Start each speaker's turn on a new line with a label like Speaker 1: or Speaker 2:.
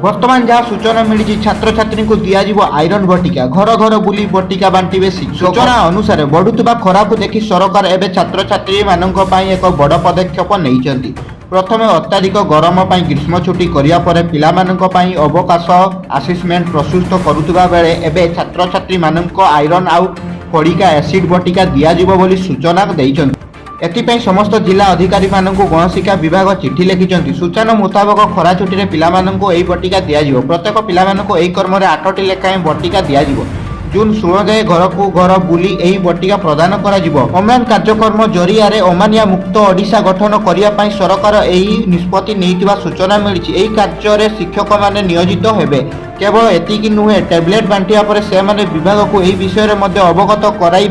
Speaker 1: ବର୍ତ୍ତମାନ ଯାହା ସୂଚନା ମିଳିଛି, ଛାତ୍ରଛାତ୍ରୀଙ୍କୁ ଦିଆଯିବ ଆଇରନ୍ ବଟିକା। ଘର ଘର ବୁଲି ବଟିକା ବାଣ୍ଟିବେ ଶିକ୍ଷକ। ସୂଚନା ଅନୁସାରେ, ବଢୁଥିବା ଖରାକୁ ଦେଖି ସରକାର ଏବେ ଛାତ୍ରଛାତ୍ରୀମାନଙ୍କ ପାଇଁ ଏକ ବଡ଼ ପଦକ୍ଷେପ ନେଇଛନ୍ତି। ପ୍ରଥମେ ଅତ୍ୟଧିକ ଗରମ ପାଇଁ ଗ୍ରୀଷ୍ମ ଛୁଟି କରିବା ପରେ ପିଲାମାନଙ୍କ ପାଇଁ ଅବକାଶ ଆସେସମେଣ୍ଟ ପ୍ରସ୍ତୁତ କରୁଥିବା ବେଳେ ଏବେ ଛାତ୍ରଛାତ୍ରୀମାନଙ୍କ ଆଇରନ୍ ଆଉ ଫୋଲିକ୍ ଏସିଡ୍ ବଟିକା ଦିଆଯିବ ବୋଲି ସୂଚନା ଦେଇଛନ୍ତି। ଏଥିପାଇଁ ସମସ୍ତ ଜିଲ୍ଲା ଅଧିକାରୀମାନଙ୍କୁ ଗଣଶିକ୍ଷା ବିଭାଗ ଚିଠି ଲେଖିଛନ୍ତି। ସୂଚନା ମୁତାବକ, ଖରା ଛୁଟିରେ ପିଲାମାନଙ୍କୁ ଏହି ବଟିକା ଦିଆଯିବ। ପ୍ରତ୍ୟେକ ପିଲାମାନଙ୍କୁ ଏହି କ୍ରମରେ ଆଠଟି ଲେଖାଏଁ ବଟିକା ଦିଆଯିବ। ଜୁନ୍ 16 ଯାଏ ଘରକୁ ଘର ବୁଲି ଏହି ବଟିକା ପ୍ରଦାନ କରାଯିବ। ଅମ୍ଳାନ କାର୍ଯ୍ୟକ୍ରମ ଜରିଆରେ ଅମାନିଆ ମୁକ୍ତ ଓଡ଼ିଶା ଗଠନ କରିବା ପାଇଁ ସରକାର ଏହି ନିଷ୍ପତ୍ତି ନେଇଥିବା ସୂଚନା ମିଳିଛି। ଏହି କାର୍ଯ୍ୟରେ ଶିକ୍ଷକମାନେ ନିୟୋଜିତ ହେବେ। କେବଳ ଏତିକି ନୁହେଁ, ଟ୍ୟାବଲେଟ୍ ବାଣ୍ଟିବା ପରେ ସେମାନେ ବିଭାଗକୁ ଏହି ବିଷୟରେ ମଧ୍ୟ ଅବଗତ କରାଇ